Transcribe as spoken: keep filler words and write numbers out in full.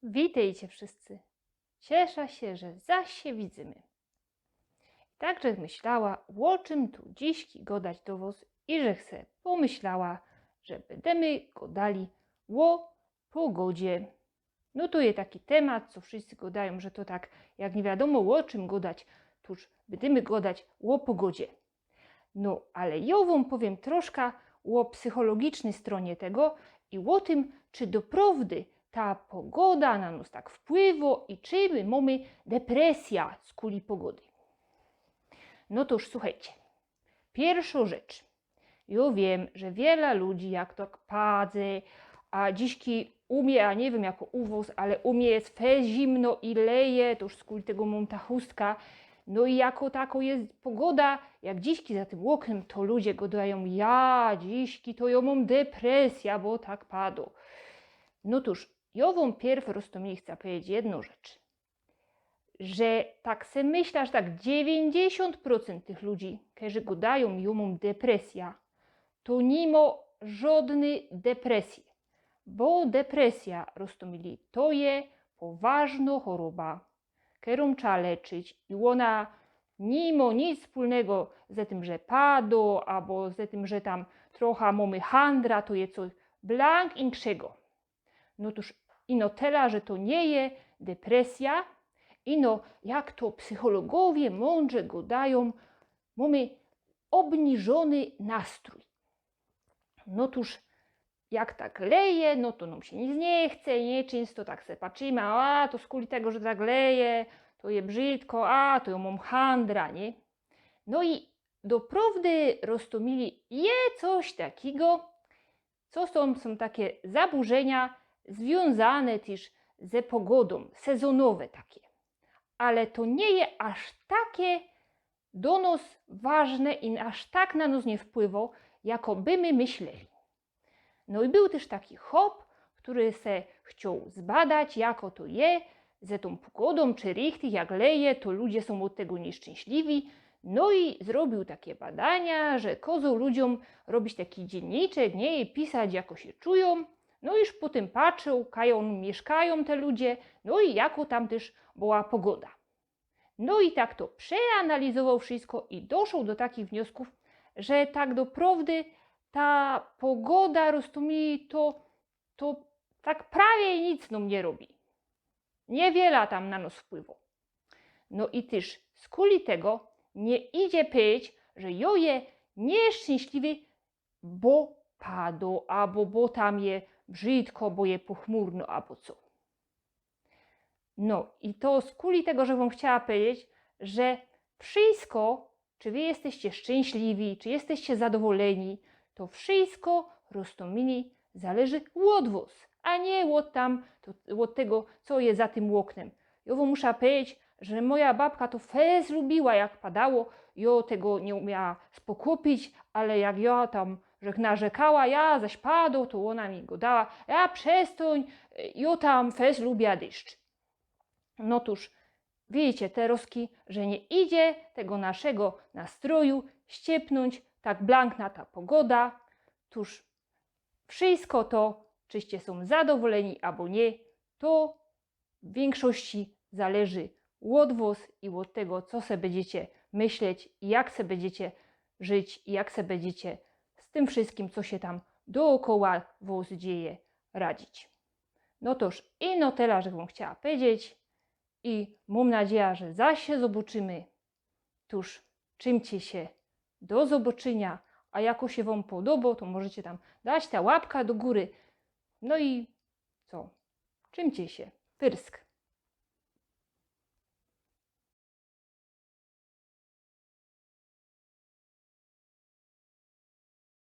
Witejcie wszyscy. Ciesza sie, że zaś sie widzymy. Tak żech myślała, ô czym tu dziśki godać do wos i żech se pōmyślała, że bydymy godali ô pogodzie. No to je taki tymat, co wszyscy godajōm, że to tak, jak niy wiadōmo ô czym godać, tōż bydymy godać ô pogodzie. No, ale jo wōm powiym troszka ô psychologicznyj stronie tego i ô tym, czy doprowdy ta pogoda na nos tak wpływo i czy my mōmy depresyjŏ skuli pogody. No to już suchejcie. Piyrszŏ rzecz. Jo wiym, że wiela ludzi jak tak padze, a dziśki u mie, a niy wiym jako u wos, ale u mie je fest zimno i leje, to już skuli tego mōm ta chustka. No i jako tako je pogoda, jak dziśki za tym ôknym, to ludzie godajōm: „Ja, dziśki to jo mōm depresyjŏ, bo tak padŏ”. No to już, jo wōm piyrw roztōmili chca pedzieć jednõ rzecz. Że tak se myśla, że tak dziewiyńćdziesiōnt procent tych ludzi, kerzy godajōm: „Jo mōm depresyjŏ”, to niy mŏ żŏdnyj depresyje. Bo depresyjŏ, roztōmili, to je poważnŏ choroba, kerōm trzeba leczyć i ôna niy mŏ nic wspōlnego ze tym, że padŏ, abo ze tym, że tam trocha mōmy handra, to je coś blank inkszego. No to już ino tela, że to niy je depresyjŏ, ino jak to psychologowie mōndrze godajōm, mōmy ôbniżōny nastrōj. No to już jak tak leje, no to nōm sie nic niy chce, niy? Czynsto tak se patrzymy, a to skuli tego, że tak leje, to je brzidko, a to jo mōm handra, niy? No i doprowdy, roztōmili, je coś takigo, co sōm, sōm take zaburzynia zwiōnzane tyż ze pogodōm, sezonowe take. Ale to niy je aż take do nos ważne i aż tak na nos niy wpływŏ, jako by my myśleli. No i bōł tyż taki chop, kery se chcioł zbadać, jako to je ze tōm pogodōm, czy richtig, jak leje, to ludzie sōm ôd tego nieszczynśliwi. No i zrobiōł take badania, że kŏzoł ludziōm robić taki dziynniczek, niy, i pisać, jako sie czujōm. No i już potym patrzōł, kaj ôni miyszkajōm, te ludzie, no i jako tam tyż była pogoda. No i tak to przeanalizowoł wszysko i doszoł do takich wniosków, że tak doprowdy ta pogoda, roztōmili, to, to tak prawie nic nōm niy robi. Niywiela tam na nos wpływŏ. No i tyż skuli tego niy idzie pedzieć, że jo je nieszczynśliwy, bo padŏ, abo bo tam je brzidko, bo je pochmurno, abo co. No i to skuli tego żech wōm chciała pedzieć, że wszysko, czy wy jestyście szczynśliwi, czy jestyście zadowolyni, to wszysko, roztōmili, zależy ôd wos, a niy ôd tam, to, ôd tego, co je za tym ôknym. Jo wōm musza pedzieć, że moja babka to fest lubiła, jak padało, jo tego niy umiała spokupić, ale jak jo tam żech narzekała, ja, zaś padŏ, to ôna mi godała: „Ja, przestōń, jo tam fest lubia dyszcz”. No to już, widzicie, te rozki, że niy idzie tego naszego nastroju ściepnōńć tak blank na ta pogoda. To już wszysko to, czyście sōm zadowolyni abo niy, to w wiynkszości zależy ôd wos i ôd tego, co se bydziecie myśleć i jak se bydziecie żyć i jak se bydziecie z tym wszyskim, co sie tam dokoła wos dzieje, radzić. No to już ino tela żech wōm chciała pedzieć i mōm nadzieja, że zaś sie zobŏczymy. To już trzimcie sie, do zobŏczynia, a jako sie wōm podobŏ, to możecie tam dać ta łapka do gōry. No i co? Trzimcie sie. Pyrsk.